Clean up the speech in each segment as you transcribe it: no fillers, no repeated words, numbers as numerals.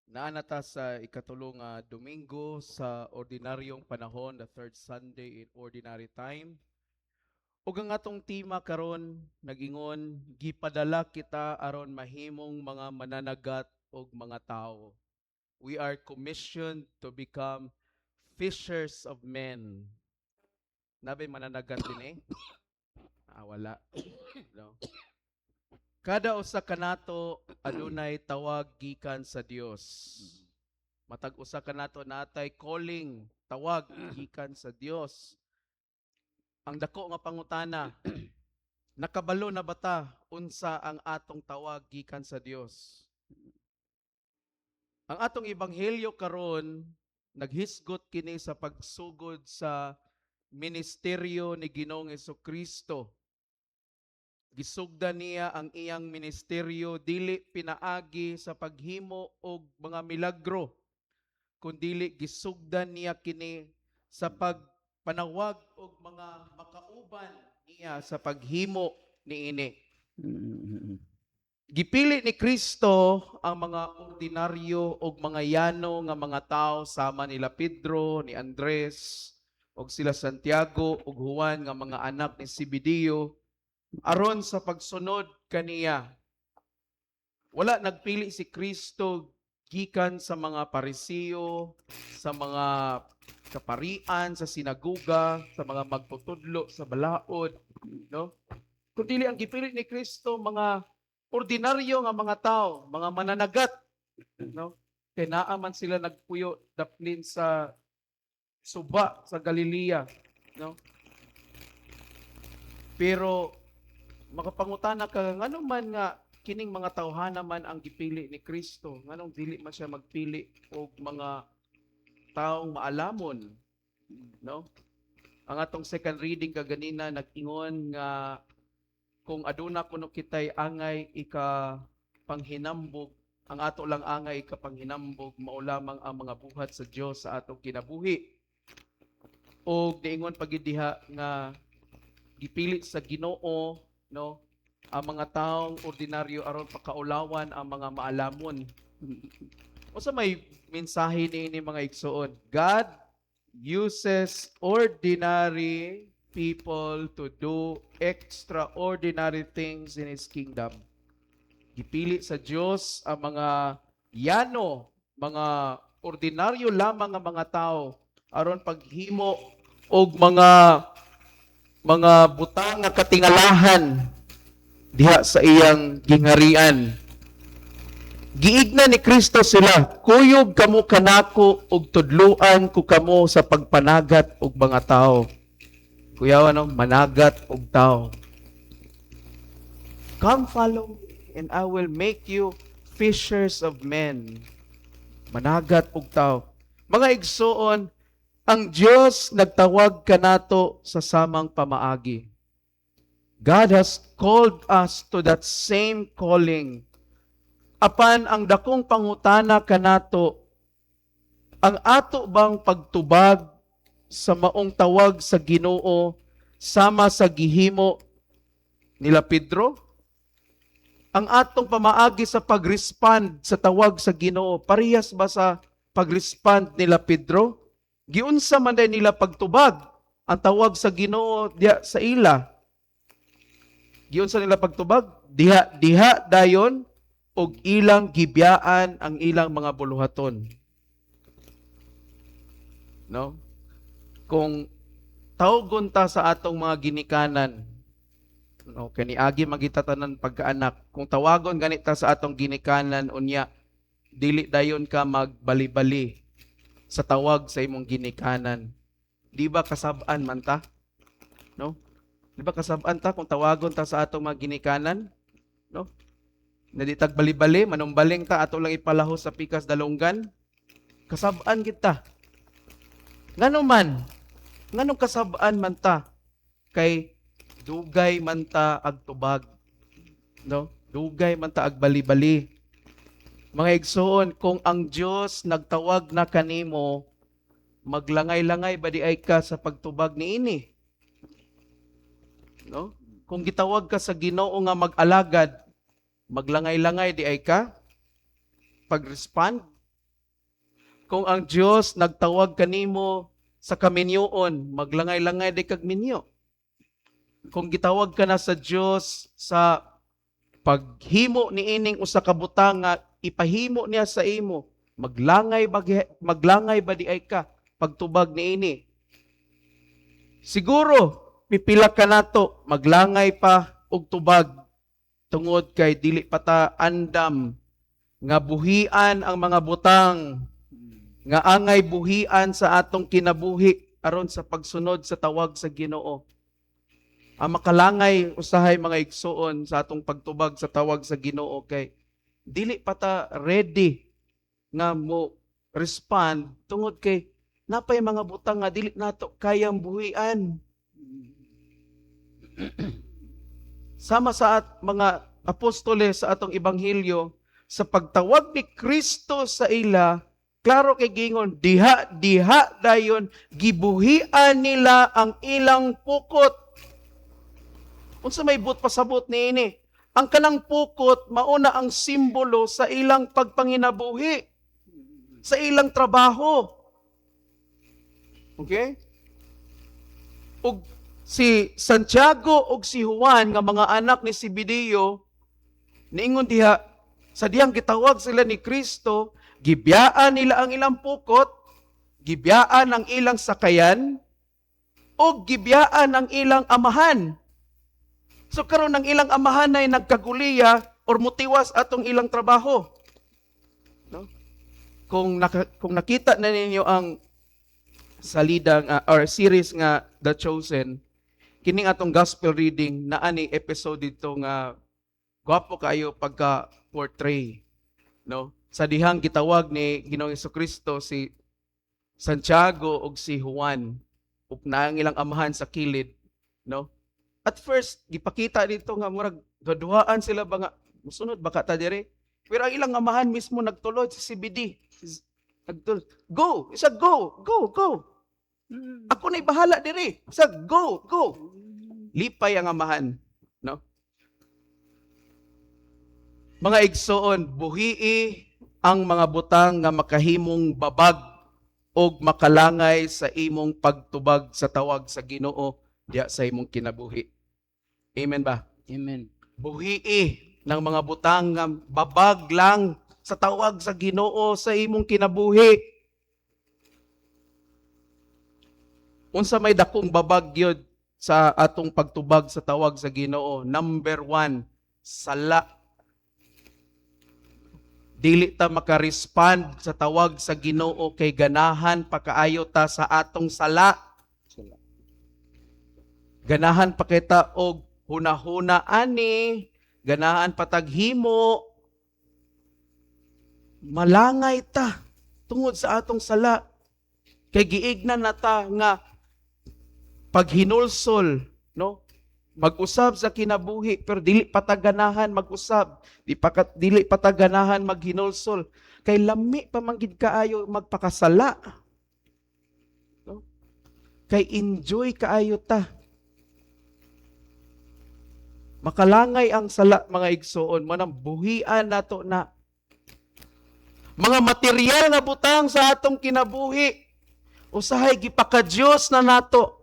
Naa na ta sa ikatulo nga Domingo sa ordinaryong panahon, the third Sunday in Ordinary Time. Ug ang atong tema karon nag-ingon, "Gipadala kita aron mahimong mga mananagat og mga tawo." We are commissioned to become fishers of men. Naa bay mananagat dinhi eh? Ah, wala. No. Kada usa kanato adunay tawag gikan sa Dios. Matag usa kanato natay calling, tawag gikan sa Dios. Ang dako nga pangutana, nakabalo na ba ta unsa ang atong tawag gikan sa Dios? Ang atong ebanghelyo karon naghisgot kini sa pagsugod sa ministeryo ni Ginoong Kristo. Gisugdan niya ang iyang ministeryo dili pinaagi sa paghimo og mga milagro, kundili gisugdan niya kini sa pagpanawag og mga makauban niya sa paghimo niini. Gipili ni Kristo ang mga ordinaryo og mga yano nga mga tao sama nila Pedro, ni Andres, og sila Santiago ug Juan nga mga anak ni Zebedeo aron sa pagsunod kaniya. Wala nagpili si Kristo gikan sa mga Parisiyo, sa mga kaparian, sa sinaguga, sa mga magtutudlo sa balaod, no? Kundi ang gipili ni Kristo mga ordinaryo nga mga tao, mga mananagat, no? Kay naa man sila nagpuyo daplin sa suba sa Galilea, no? Pero makapangutana ka, ngano man nga kining mga tawhana man ang gipili ni Kristo? Nganong dili man siya magpili og mga taong maalamon, no? Ang atong second reading kaganina nag-ingon nga kung aduna kuno kitay angay ika panghinambog, ang ato lang angay ikapanghinambog mao lamang ang mga buhat sa Dios sa atong kinabuhi. Og niingon pa gid diha nga gipili sa Ginoo, no, ang mga taong ordinaryo aron pakaulawan ang mga maalamon. Unsa may mensahe niini, mga igsoon? God uses ordinary people to do extraordinary things in His kingdom. Gipili sa Dios ang mga yano, mga ordinaryo lamang nga mga tao aron paghimo og mga butang nga katingalahan diha sa iyang gingharian. Giigna ni Kristo sila, "Kuyog kamo kanako ug tudluan ko kamo sa pagpanagat og mga tao." Kuya, ano, managat og tao. "Come follow me and I will make you fishers of men." Managat og tao. Mga igsoon, ang Dios nagtawag kanato sa samang pamaagi. God has called us to that same calling. Apan ang dakong pangutana kanato, ang ato bang pagtubag sa maong tawag sa Ginoo sama sa gihimo nila Pedro? Ang atong pamaagi sa pag-respond sa tawag sa Ginoo, parehas ba sa pag-respond nila Pedro? Giunsa man diay nila pagtubag ang tawag sa Ginoo diha sa ila? Giunsa nila pagtubag? Diha diha dayon og ilang gibiyaan ang ilang mga buluhaton. No? Kung tawgon ta sa atong mga ginikanan, no, kay niagi man kita tanan pagkaanak, kung tawagon ganit ta sa atong ginikanan unya dili dayon ka magbali-bali sa tawag sa imong ginikanan. Di ba kasab-an man ta? No? Di ba kasab-an ta kung tawagon ta sa atong mga ginikanan? No? Na di tag bali-bali, manumbaling ta, ato lang ipalahos sa pikas dalunggan. Kasab-an kita. Ngano man? Nganong kasab-an man ta? Kay dugay man ta ag tubag. No? Dugay man ta ag bali-bali. Mga igsoon, kung ang Dios nagtawag na kanimo, maglangay-langay ba diay ka sa pagtubag niini? No? Kung gitawag ka sa Ginoo nga mag-alagad, maglangay-langay diay ka pag-respond? Kung ang Dios nagtawag kanimo sa kaminyoon, maglangay-langay di kag minyo. Kung gitawag ka na sa Dios sa paghimo niining usa ka butang nga ipahimo niya sa imo, maglangay ba diay ka pagtubag niini? Siguro pipila ka nato maglangay pa og tubag tungod kay dili pa ta andam nga buhian ang mga butang nga angay buhian sa atong kinabuhi aron sa pagsunod sa tawag sa Ginoo. Ang makalangay usahay, mga igsuon, sa atong pagtubag sa tawag sa Ginoo kay dili pa ta ready nga mo respond tungod kay napay mga butang nga dili nato kayang buhian. Sama sa at mga apostoles sa atong ebanghelyo, sa pagtawag ni Kristo sa ila, klaro kay gingon diha diha dayon gibuhian nila ang ilang pukot. Unsa may buot pasabot niini? Ang kanang pukot mauna ang simbolo sa ilang pagpanginabuhi, sa ilang trabaho. Okay? Ug si Santiago ug si Juan nga mga anak ni Zebedeo, niingon diha sa dihang gitawag sila ni Kristo, gibiyaan nila ang ilang pukot, gibiyaan ang ilang sakayan, ug gibiyaan ang ilang amahan. So karon ang ilang amahan ay nagkaguliya or mutiwas atong ilang trabaho. No? Kung nakita na ninyo ang salida nga or series nga The Chosen, kining atong gospel reading naa ni episode dito nga gwapo kaayo pagka portray, no? Sa dihang gitawag ni Ginoong Kristo si Santiago ug si Juan ug naa ang ilang amahan sa kilid, no? At first gipakita dito nga murag duhaan sila ba nga musunod ba ka ta diri, pero ang ilang amahan mismo nagtulod, si Zebedee nagtulod, "Go," isa, "Go, go, go. Ako na'y bahala diri." Sa go, go. Lipay ang amahan, no? Mga igsoon, buhii ang mga butang nga makahimong babag og makalangay sa imong pagtubag sa tawag sa Ginoo diya sa imong kinabuhi. Amen ba? Amen. Buhii ng mga butang nga babag lang sa tawag sa Ginoo sa imong kinabuhi. Unsa may dakong babag gyud sa atong pagtubag sa tawag sa Ginoo? Number 1, sala. Dili ta makarespond sa tawag sa Ginoo kay ganahan pa kaayo ta sa atong sala. Sala. Ganahan pa kita og hunahuna ani, ganahan pa tag himo. Malangay ta tungod sa atong sala. Kay giignan na ta nga paghinulsol, no? Mag-usab sa kinabuhi pero dili pa ta ganahan mag-usab, dili pa ta ganahan maghinulsol kay lami pa man gid kaayo magpakasala. No? Kay enjoy kaayo ta. Makalangay ang sala, mga igsoon, manang buhian nato na mga material nga butang sa atong kinabuhi. Usahay gipaka-Dios na nato.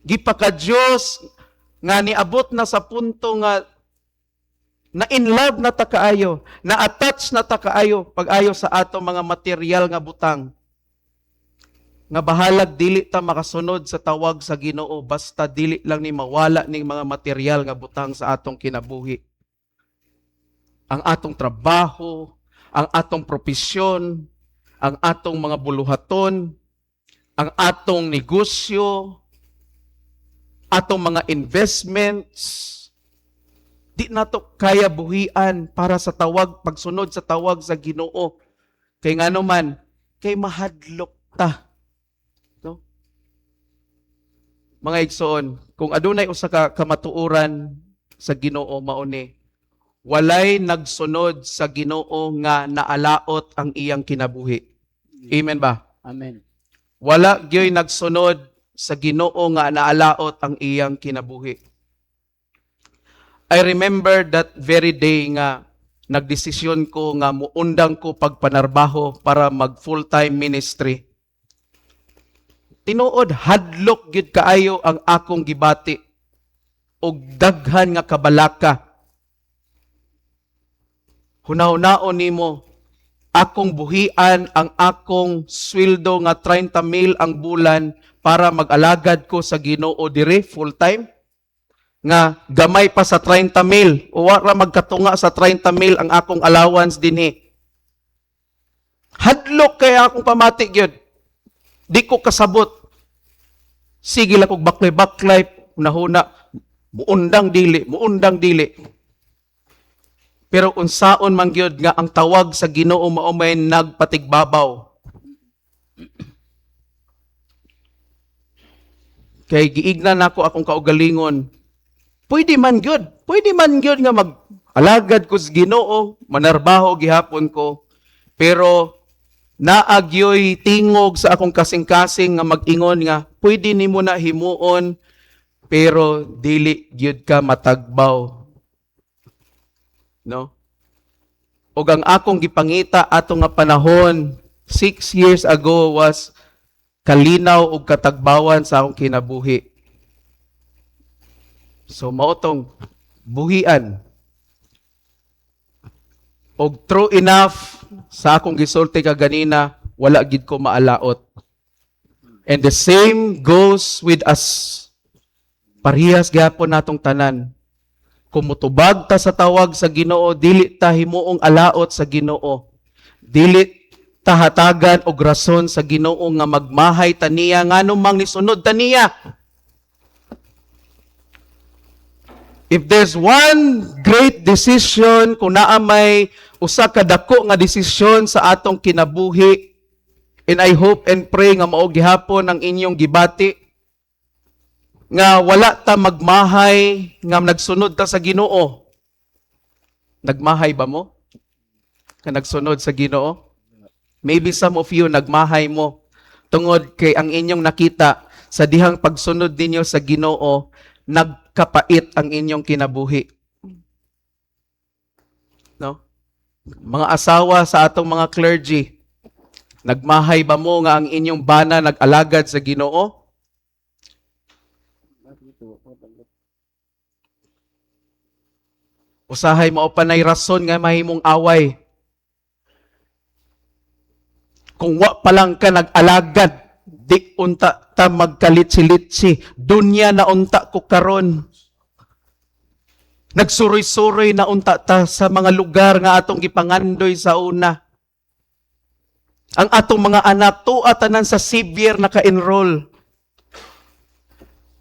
Gipaka-Dios nga niabot na sa punto nga na in love na ta kaayo, na attach na ta kaayo pag-ayo sa atong mga material nga butang. Nga bahalag dili ta makasunod sa tawag sa Ginoo basta dili lang ni mawala ning mga material nga butang sa atong kinabuhi. Ang atong trabaho, ang atong propesyon, ang atong mga buluhaton, ang atong negosyo, atong mga investments, di nato kaya buhian para sa tawag, pagsunod sa tawag sa Ginoo. Kay ngano man, kay mahadlok ta. No? Mga igsoon, kung adunay usa ka kamatuoran sa Ginoo, mao ni walay nagsunod sa Ginoo nga naalaot ang iyang kinabuhi. Amen ba? Amen. Wala gyoy nagsunod sa Ginoo nga naalaot ang iyang kinabuhi. I remember that very day nga Nagdesisyon ko nga muundang ko pagpanarbaho para mag full-time ministry. Tinuod, hadlok gyud kaayo ang akong gibati og daghan nga kabalaka. Hunahunaon nimo, akong buhian ang akong sweldo nga 30 mil ang bulan para mag-alagad ko sa Ginoo dire full time nga gamay pa sa 30 mil o wa ra magkatunga sa 30 mil ang akong allowance dinhi. Hadlok kay akong pamati gyud. Di ko kasabot. Sige lang kog baklay-baklay, hunahuna, muundang dili, muundang dili. Pero unsaon man gyud nga ang tawag sa Ginoo mao may nagpatigbabaw. Kay giignan nako akong kaugalingon. Pwede man gyud, pwede man gyud nga mag-alagad ko sa Ginoo, manarbaho gihapon ko. Pero naagyoy tingog sa akong kasing-kasing nga mag-ingon nga pwede nimo na himuon pero dili gyud ka matagbaw. No? Og ang akong gipangita ato nga panahon 6 years ago was kalinaw ug katagbawan sa akong kinabuhi. So mao tong buhian. Og true enough, sa akong gisulti kaganina, wala gid ko maalaot. And the same goes with us. Parehas gyapon natong tanan. Kung mutubag ta sa tawag sa Ginoo, dili ta himuong alaot sa Ginoo. Dili ta hatagan og rason sa Ginoo nga magmahay ta niya nganong mang nisunod ta niya. If there's one great decision, kung naa may usa ka dako nga desisyon sa atong kinabuhi, and I hope and pray nga mao gihapon ang inyong gibati, nga wala ta magmahay nga nagsunod ta sa Ginoo. Nagmahay ba mo? Nga nagsunod sa Ginoo? Maybe some of you nagmahay mo tungod kay ang inyong nakita sa dihang pagsunod ninyo sa Ginoo, nagkapait ang inyong kinabuhi. No? Mga asawa sa atong mga clergy, nagmahay ba mo nga ang inyong bana nag-alagad sa Ginoo? Usahay mao pa nay rason nga mahimong away. Kung wa pa lang ka nag-alagad, di unta ta magkalitsi-litsi. Dunya na unta ko karon. Nagsuroy-suroy na unta ta sa mga lugar nga atong gipangandoy sa una. Ang atong mga anak tuwa tanan sa Xavier naka-enroll.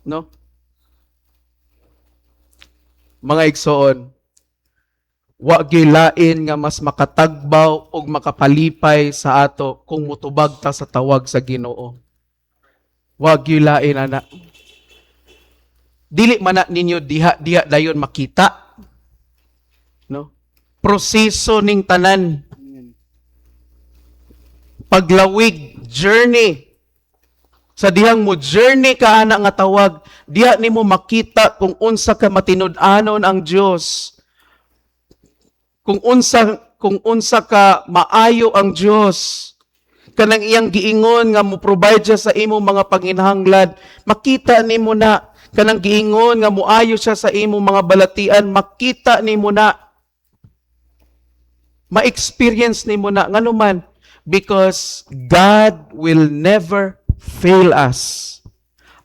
No? Mga igsoon, wa gilain nga mas makatagbaw og makapalipay sa ato kung mutubag ta sa tawag sa Ginoo. Wa gilain ana. Dili man na ninyo diha diha dayon makita. No? Proseso ning tanan. Paglawig, journey. Sa dihang mo journey ka ana nga tawag, diha nimo makita kung unsa ka matinud-anon ang Dios. Kung unsa ka maayo ang Dios. Kanang iyang giingon nga mo provide siya sa imong mga panginahanglan, makita nimo na. Kanang giingon nga moayo siya sa imong mga balatian, makita nimo na. Ma-experience nimo na nganuman, because God will never fail us.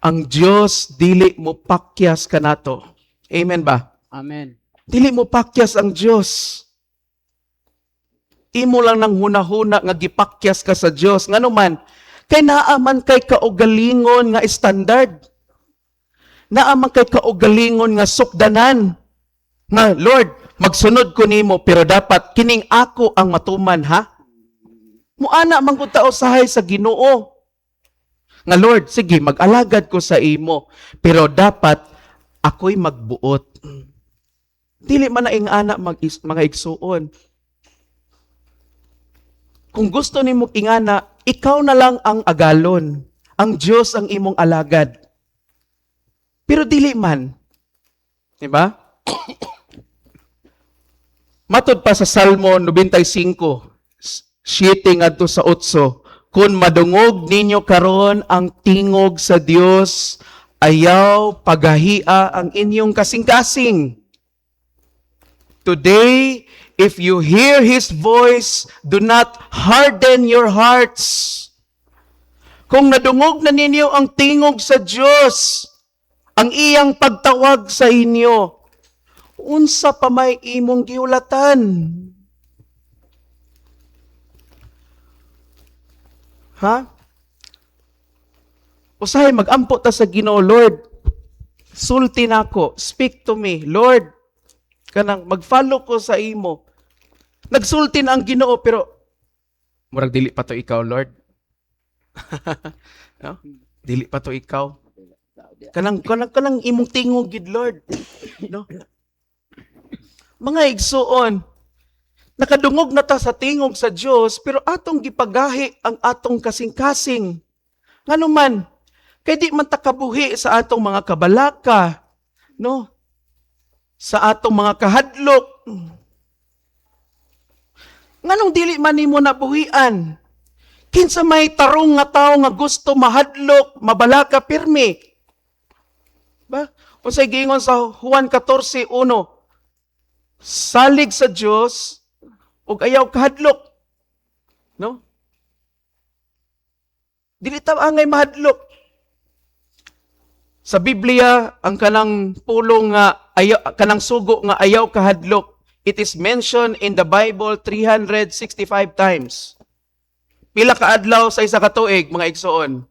Ang Dios dili mo pakyas kanato. Amen ba? Amen. Dili mo pakyas ang Dios. Imo lang nang hunahuna nga gipakyas ka sa Dios. Nganuman, kay naa man kay kaugalingon nga standard. Naa man kay kaugalingon nga sukdanan. Nga, Lord, magsunod ko nimo pero dapat kining ako ang matuman, ha? Muana man gud ta usahay sa Ginoo. Nga Lord, sige, mag-alagad ko sa imo, pero dapat ako'y magbuot. Dili man na ingana mga igsuon. Kung gusto nimo ingana, ikaw na lang ang agalon. Ang Dios ang imong alagad. Pero dili man. Diba? Matod pa sa Salmo 95, 7 ngadto sa 8, "Kung madungog ninyo karon ang tingog sa Dios, ayaw pagahia ang inyong kasing-kasing." Today, if you hear His voice, do not harden your hearts. Kung nadungog na ninyo ang tingog sa Dios, ang iyang pagtawag sa inyo, unsa pa may imong gihulatan? Ha? Usahay magampo ta sa Ginoo, "Lord, sulti nako, speak to me, Lord. Kanang mag-follow ko sa imo." Nagsulti na ang Ginoo, pero murag dili pa to ikaw, Lord. No? Dili pa to ikaw. Kanang imong tingog gid, Lord. No? Mga igsuon, nakadungog na ta sa tingog sa Dios, pero atong gipagahi ang atong kasing-kasing. Ngano man, kay di man ta kabuhi sa atong mga kabalaka, no? Sa atong mga kahadlok. Nganong dili man nimo nabuhian? Kinsa may tarong nga tawo nga gusto mahadlok, mabalaka pirmi? Ba? Unsay giingon sa Juan 14:1? Salig sa Dios ug ayaw kahadlok. No? Dili ta angay mahadlok. Sa Biblia, ang kanang pulong nga ayaw, kanang sugo nga ayaw kahadlok, it is mentioned in the Bible 365 times. Pila ka adlaw sa isa ka tuig, mga igsoon?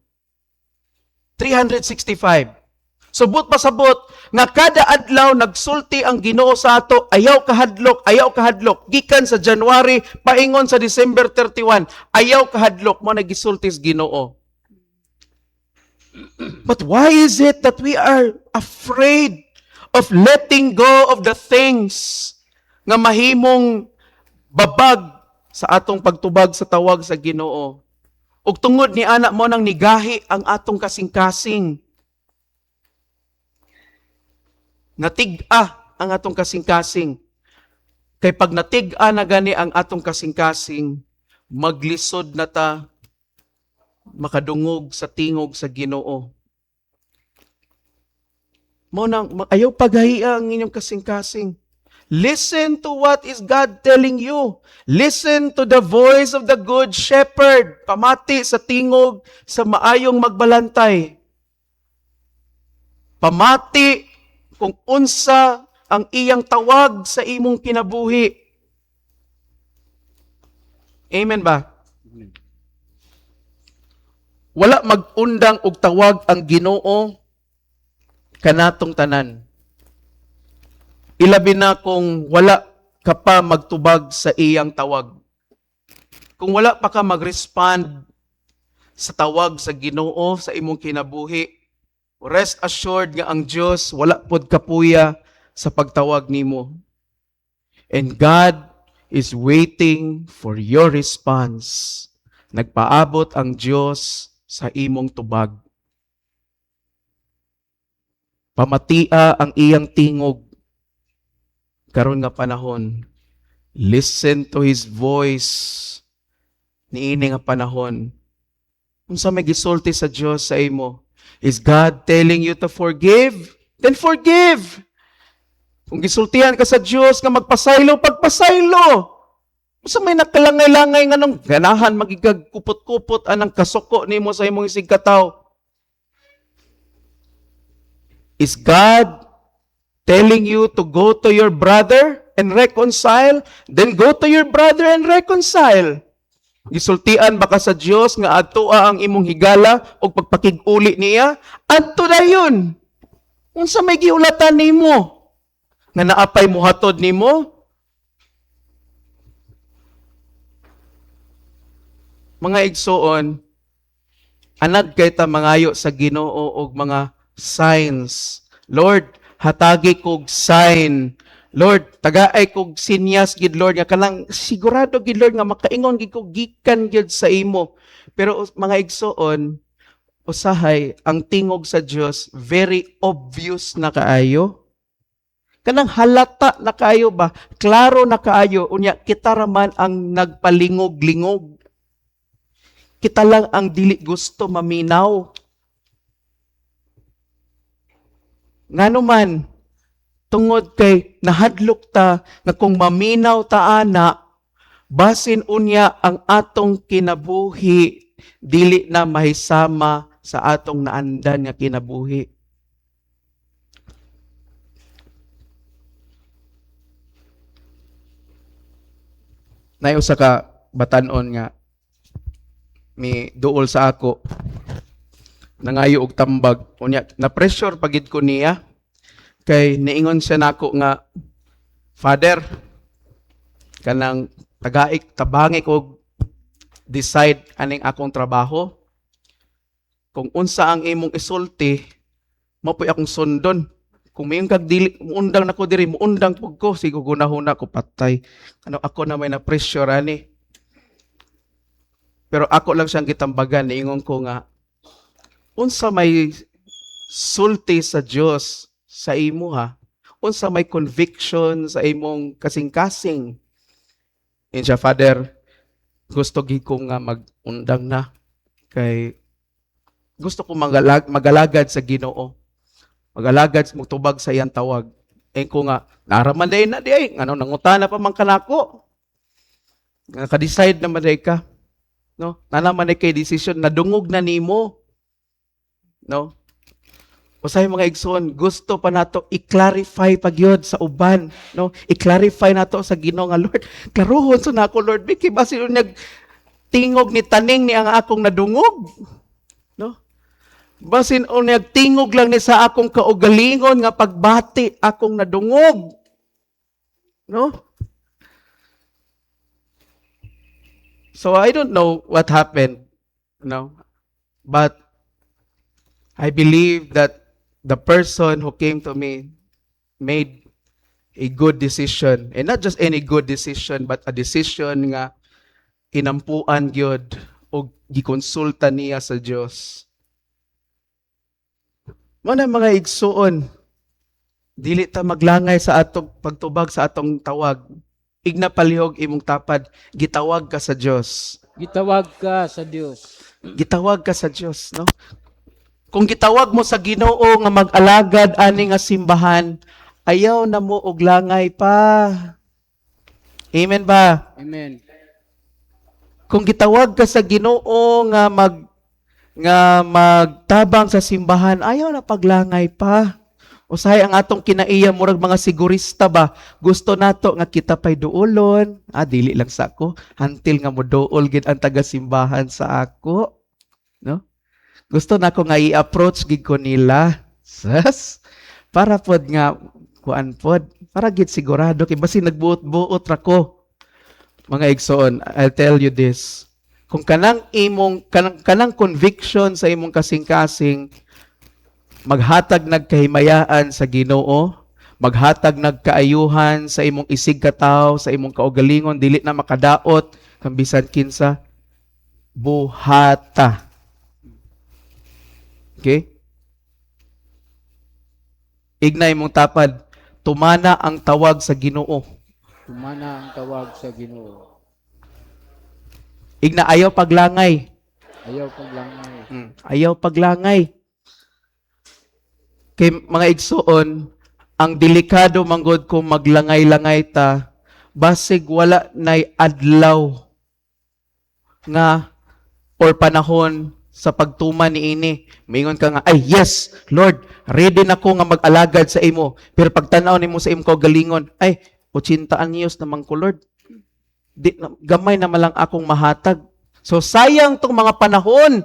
365. So buot pasabot nga kada adlaw nagsulti ang Ginoo sa ato, "Ayaw kahadlok, ayaw kahadlok." Gikan sa January paingon sa December 31, "Ayaw kahadlok," mao na gisulti sa Ginoo. But why is it that we are afraid of letting go of the things nga mahimong babag sa atong pagtubag sa tawag sa Ginoo? Ug tungod ni ana, mao nang nigahi ang atong kasing-kasing. Natig-a ang atong kasing-kasing. Kay pag natig-a na gani ang atong kasing-kasing, maglisod na ta makadungog sa tingog sa Ginoo. Mao nang ayaw pagahia ang inyong kasing-kasing. Listen to what is God telling you. Listen to the voice of the good shepherd. Pamati sa tingog sa maayong magbalantay. Pamati kung unsa ang iyang tawag sa imong kinabuhi. Amen ba? Wala mag-undang og tawag ang Ginoo kanatong tanan. Ilabi na kung wala ka pa magtubag sa iyang tawag. Kung wala pa ka mag-respond sa tawag sa Ginoo sa imong kinabuhi, rest assured nga ang Dios wala pod kapuya sa pagtawag nimo. And God is waiting for your response. Nagpaabot ang Dios sa imong tubag. Pamatia ang iyang tingog karon nga panahon. Listen to His voice niini nga panahon. Unsa may gisulti sa Dios sa imo? Is God telling you to forgive? Then forgive. Kung gisultihan ka sa Dios nga magpasaylo, pagpasaylo. Unsa may nakalangay-langay, nganong ganahan magigag kupot-kupot anang kasuko nimo sa imong isigkatawo? Is God telling you to go to your brother and reconcile? Then go to your brother and reconcile. Gisultian ba ka sa Dios nga adtoa ang imong higala og pagpakig-uli niya? Adto dayon. Unsa may gihulatan nimo? Nga naapay muhatod nimo? Mga igsoon, anad kay ta mangayo sa Ginoo og mga signs. "Lord, hatagi kog sign. Lord, tagaay kog sinyas gid, Lord, nga kanang sigurado gid, Lord, nga makaingon gid ko gikan gyud sa imo." Pero mga igsoon, usahay ang tingog sa Dios very obvious na kaayo. Kanang halata na kaayo ba? Klaro na kaayo, unya kita raman ang nagpalingog-lingog. Kita lang ang dili gusto maminaw. Ngano man, tungod kay nahadlok ta nga kung maminaw ta ana, basin unya ang atong kinabuhi dili na mahisama sa atong naandan nga kinabuhi. Nay usa ka batan-on nga mi duol sa ako, nangayo og tambag. Unya na pressure pagid ko niya kay niingon siya nako nga, "Father, kanang tagaik tabangi ko decide aning akong trabaho. Kung unsa ang imong isulti, mao po'y akong sundon. Kung miingon kag dili muundang nako diri, muundang pud ko." Sigo gunahuna ko, patay ano ako na may na pressure ani. Pero ako lang siyang gitambagan, niingon ko nga, "Unsa may sulti sa Dios sa imo ha? Unsa may conviction sa imong kasing-kasing?" Ingon siya, "Father, gusto gid ko nga mag-undang na kay gusto ko magalagad sa Ginoo. Magalagad, magtubag sa iyang tawag." Eh ko nga, "Naraman day na di ay, ngano nangutana pa man kanako? Naka-decide naman day ka. No? Nanaman day kay decision, nadungog na nimo." No? Usahay, mga igsoon, gusto pa nato i-clarify pa gyud sa uban, no? I-clarify nato sa Ginoo nga, "Lord, klarohon sa nako, Lord, kay basin nag tingog ni taning ni ang akong nadungog." No? Basin o tingog lang ni sa akong kaugalingon nga pagbati akong nadungog. No? So I don't know what happened, no? But I believe that the person who came to me made a good decision. And not just any good decision, but a decision nga kinampuan gyud o gikonsulta niya sa Dios. Mao na, mga igsuon, dili ta maglangay sa atong pagtubag sa atong tawag. Igna palihog imong tapad, gitawag ka sa Dios. Gitawag ka sa Dios. Gitawag ka sa Dios, no? Kung gitawag mo sa Ginoo nga mag-alagad ani nga simbahan, ayaw na mo og langay pa. Amen ba? Amen. Kung gitawag ka sa Ginoo nga magtabang sa simbahan, ayaw na paglangay pa. Usahay ang atong kinaiya murag mga sigurista ba? Gusto nato nga kita pay duolon. Ah, dili lang sa ako. Until nga mo duol gid ang taga simbahan sa ako. No? Gusto nako nga i-approach gid ko nila. Sus. Para pod nga kuan pod, para gid sigurado kay basin nagbuot-buot ra ko. Mga igsoon, I'll tell you this. Kung kanang imong kanang conviction sa imong kasing-kasing maghatag nagkahimayaan sa Ginoo, maghatag nagkaayuhan sa imong isig katawo, sa imong kaugalingon, dili na makadaot kang bisan kinsa, buhata. Okay? Igna imong tapad, tumana ang tawag sa Ginoo. Tumana ang tawag sa Ginoo. Igna, ayaw paglangay. Ayaw paglangay. Ayaw paglangay. Kay mga igsoon, ang delikado manggod kung maglangay-langay ta, basig wala nay adlaw nga or panahon sa pagtuman niini. Mingon ka nga, "Ay yes, Lord, ready na ko nga mag-alagad sa imo." Pero pagtanaw nimo sa imong kaugalingon, "Ay, 80 anyos naman ko, Lord. Di, gamay na malang akong mahatag." So sayang tong mga panahon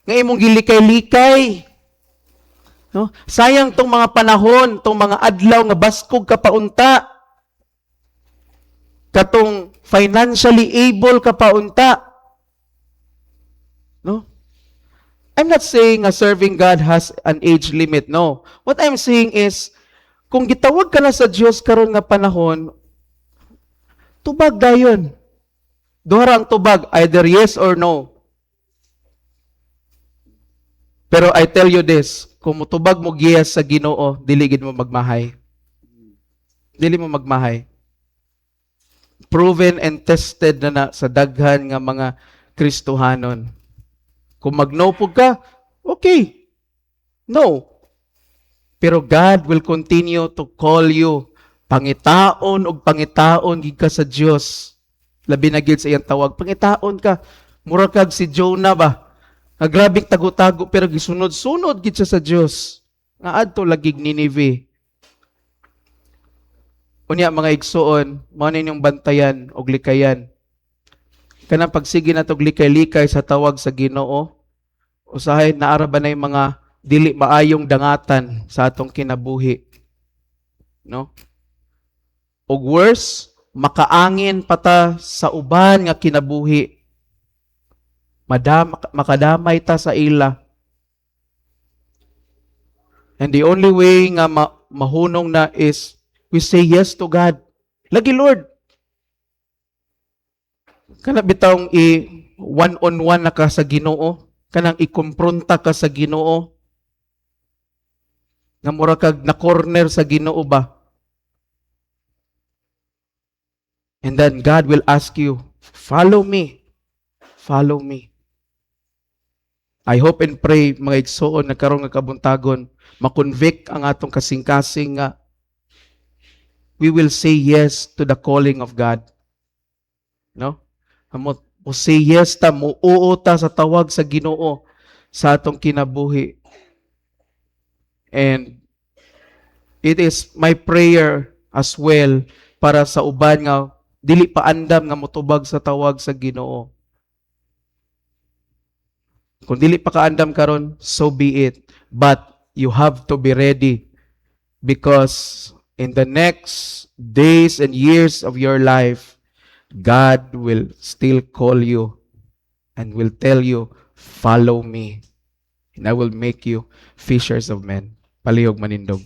nga imong gilikay-likay. No? Sayang tong mga panahon, tong mga adlaw nga baskog ka paunta. Katong financially able ka paunta. No? I'm not saying nga serving God has an age limit. No. What I'm saying is, kung gitawag ka na sa Dios karon nga panahon, tubag dayon. Duha ra ang tubag, either yes or no. Pero I tell you this, kung mutubag mo yes sa Ginoo, dili gid mo magmahay. Dili mo magmahay. Proven and tested na na sa daghan nga mga Kristohanon. Kung mag-no pud ka, okay. No. Pero God will continue to call you. Pangitaon og pangitaon gid ka sa Dios. Labi na gid sa iyang tawag. Pangitaon ka. Mura kag si Jonah ba? Nga grabeng tago-tago pero gisunod-sunod gid siya sa Dios. Nga adto lagig Nineveh. Unya, mga igsuon, mao ninyong bantayan og likayan. Kanang pagsige natog likay-likay sa tawag sa Ginoo, usahay naa ra ba na yung mga dili maayong dangatan sa atong kinabuhi. No? Og worse, makaangin pa ta sa uban nga kinabuhi. Makadamay ta sa ila. And the only way nga mahunong na is we say yes to God. Lagi, Lord. Kana bitawng i one-on-one na ka sa Ginoo, kanang ikompronta ka sa Ginoo. Nga mura kag na corner sa Ginoo ba? And then God will ask you, "Follow me. Follow me." I hope and pray, mga igsoon, na karon nga kabuntagon, makonvict ang atong kasing-kasing nga we will say yes to the calling of God. No? Amo mo say yes ta, mo oo ta sa tawag sa Ginoo sa atong kinabuhi. And it is my prayer as well para sa uban nga dili pa andam nga motubag sa tawag sa Ginoo. Kung dili pa kaandam karon, so be it. But you have to be ready because in the next days and years of your life, God will still call you and will tell you, "Follow me, and I will make you fishers of men." Palihog manindog.